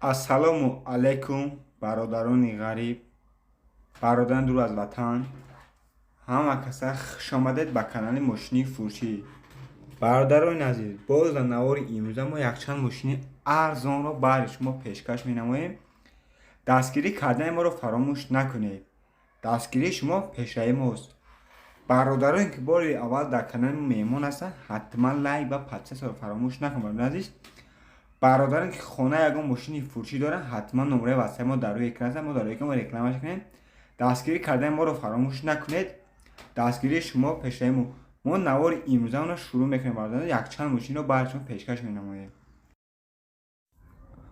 Ассалому алайкум, бародарони ғариб, бародарони дур аз ватан. Ҳама каса хушомадед ба канали Мошини фурӯшӣ. Бародарони азиз, боз дар навори имрӯза мо якчанд мошини арзонро баҳри шумо пешкаш менамоем. Дастгирӣ кардани моро фаромӯш накунед. Дастгирии шумо пешравии мост. Бародароне ки бори аввал дар канали мо меҳмон ҳастанд, ҳатман лайк ва подписатсияро фаромӯш накунед, бародарони азиз. Бародарон ки хона ягон мошини фурӯшӣ доранд, ҳатман номраи ватсапи мо дар рӯи экран аст, мо дар рӯи экран рекламаш кунем. Дастгирӣ кардани моро фаромӯш накунед. Дастгирии шумо пешравии мо. Мо навори имрӯзаонро шурӯъ мекунем, бародарон, якчанд мошинро баҳри шумо пешкаш менамоем.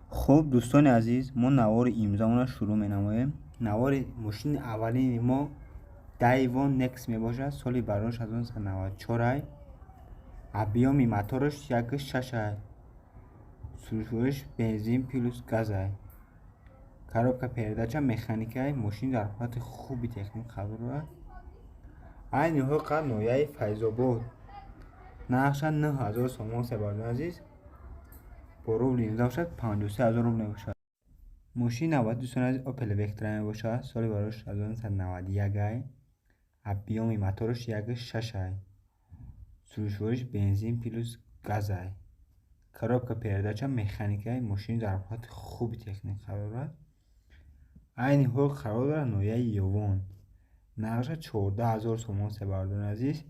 Хуб, дӯстони азиз, мо навори имрӯзаонро шурӯъ менамоем. Навори мошини аввалини мо Daewoo Nex мебошад, соли барош 1994, объёми мотораш 1,6, сӯзишвориш бензин плюс газай, коробка передача механикай. Мошин дар ҳолати хуби техник қарор дорад. Айни ҳол қад ноҳияи Файзобод, нархша 9000 сомон аст, бародарони азиз, бо рубли имрӯза бошад 53 000 рубл мебошад. Мошини навбатӣ, дӯстони азиз, Opel Vectra мебошад, соли барош 1991, объёми мотораш 1,6, сӯзишвориш бензин плюс газай, коробка передача механикай. Мошин дар ҳолати хуби техник қарор дорад. Айни ҳол қарор дорад ноҳияи Ёвон, нархша 14 000 сомон аст, бародарони азиз,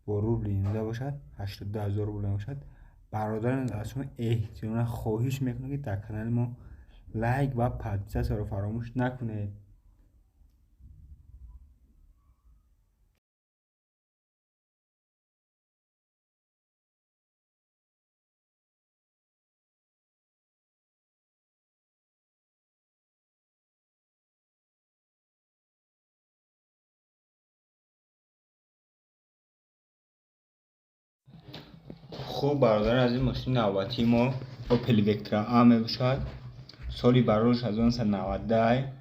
бо рубли имрӯза бошад 82 000 рубл мебошад. Бародарон, аз шумо эҳтиромона хоҳиш мекунам, ки дар канали мо лайк ва подписатсияро фаромӯш накунед. Хуб, бародарон азиз, мошини навбатии мо Opel Vectra A мебошад, соли барош 1990,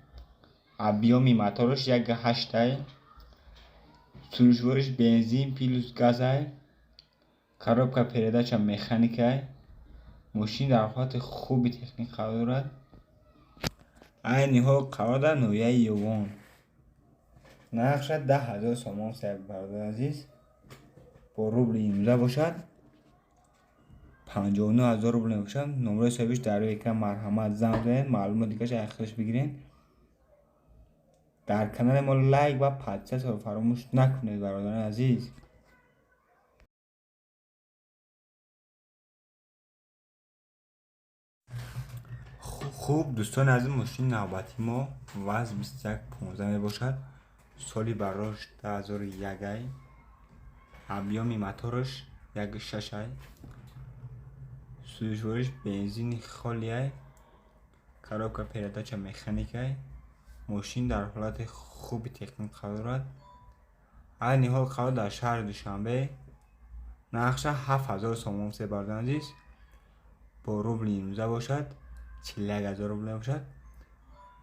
объёми мотораш 1,8, сӯзишвориш бензин плюс газай, коробка передача механикай. Мошин дар ҳолати хуби техник қарор дорад. Айни ҳол қарор дорад ноҳияи Ёвон, нархша 10 000 сомон аст, бародарони азиз, бо рубли имрӯза бошад 59 000 рубл мебошад. Номраи соҳибиш дар рӯи экран, марҳамат, занг занед, маълумот дигараш аз худаш бигиред. Дар канали мо лайк ва подписатсияро фаромӯш накунед, бародарони азиз. Хуб, дӯстони азиз, мошини навбатии мо ВАЗ 2115 мебошад, соли барош 2001, объёми мотораш 1,6, сӯзишвориш бензини холиай, коробка передача механикай. Мошин дар ҳолати хуби техник қарор дорад. Айни ҳол қарор дар шаҳри Душанбе, нархша 7000 сомон аст, бародарони азиз, бо рубли имрӯза бошад 41 000 рубл мебошад.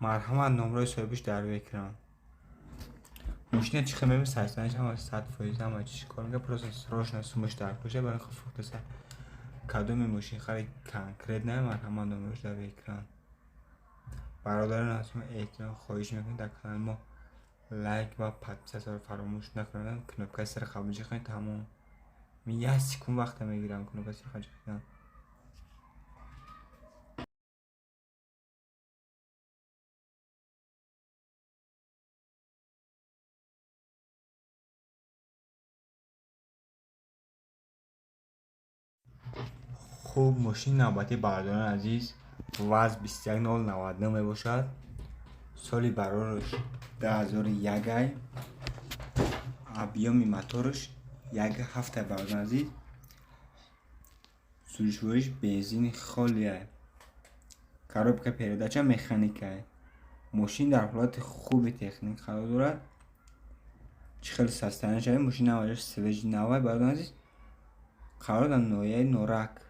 Марҳамат, номраи соҳибиш дар рӯи экран. Мошина чӣ хел мебинед, сарсанаш ҳама 100%, ҳама чиз кор мекунад, просто срочно суммаш дар куша барои худ фурӯхтаса. Кадоми мошин хари конкретно, марҳамат, номрош дар рӯи экран. Бародарон, аз шумо эҳтиром хоҳиш мекунем, дар канали мо лайк ва подписатсияро фаромӯш накунед, кнопкаи сарха биҷиқед, тамом. Як секунд вақта мегирам кнопкаи сарха ҷиқидан. Хуб, мошини навбатии, бародарони азиз, ВАЗ 21099 мебошад, соли барораш 2001, объёми мотораш 1,7, бародарони азиз, сӯзишвориш бензини холиай, коробка передача механикай. Мошин дар ҳолати хуби техник қарор дорад. Чӣ хел состояние шавад, мошин наваҷош свежий навай, бародарони азиз. Қарор дар ноҳияи Норак,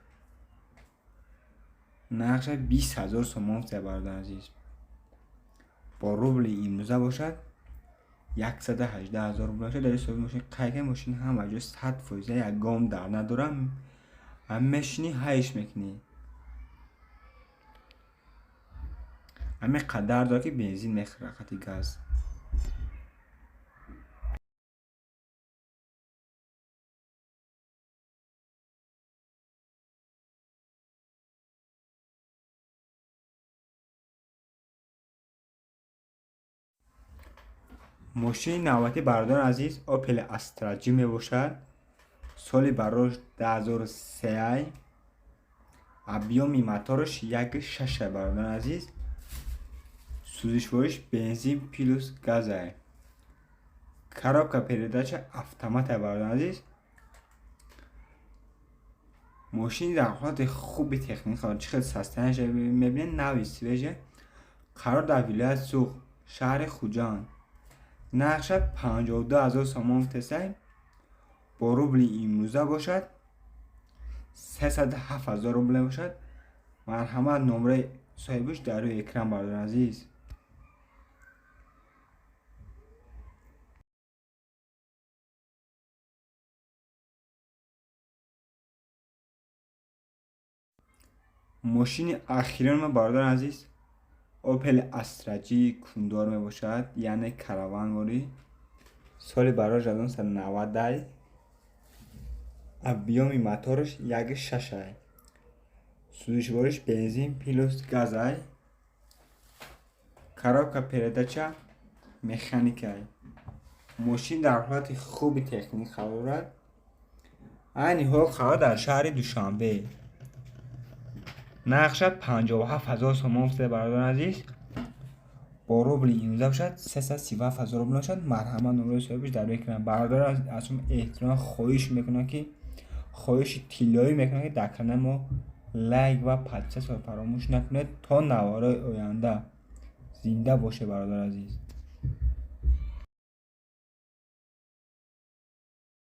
нархша 20 000 сомон аст, бародарони азиз, бо рубли имрӯза бошад 118 000 рубл мебошад. Дар ҳисоби мошин қайд кунед, мошин ҳама ҷо 100%, ягон дар надорад, мешинӣ, ҳайш мекунӣ. Ҳамин қадар дорад, ки бензин мехӯрад қати газ. Мошини навбатӣ, бародарони азиз, Opel Astra G мебошад. Соли барош 2003, объёми мотораш 1,6, бародарони азиз. Сӯзишвориш бензин плюс газай. Коробка передача автоматай, бародарони азиз. Мошин дар ҳолати хуби техникӣ қарор, чӣ хел состояние ша мебинед, нави, свежий. Қарор дар вилояти Суғд, шаҳри Хуҷанд. Нархша 52 ҳазор сомон гуфтесай, бо рубли имрӯза бошад 307 ҳазор рубл мебошад. Марҳамат, номраи соҳибаш дар рӯи экран, бародарони азиз. Мошини ахирон ма, бародарони азиз, Opel Astra G кундор мебошад, яъне караванворӣ. Соли барош 1990, объёми мотораш 1,6. Сӯзишвориш бензин плюс газай. Коробка передача механикай. Мошин дар ҳолати хуби техникӣ қарор дорад. Айни ҳол қарор дар шаҳри Душанбе. Нархша 57 ҳазор сомон гуфта, бародарони азиз, бо рубли имрӯза бошад 337 ҳазор рубл бошад. Марҳамат, номраи соҳибаш дар рӯи экран. Бародарон, аз шумо эҳтиром хоҳиш мекунам, ки хоҳиши тиллоӣ мекунам, ки дар канали мо лайк ва подписаться фаромӯш накунед. То наворҳои оянда зинда бошед, бародари азиз.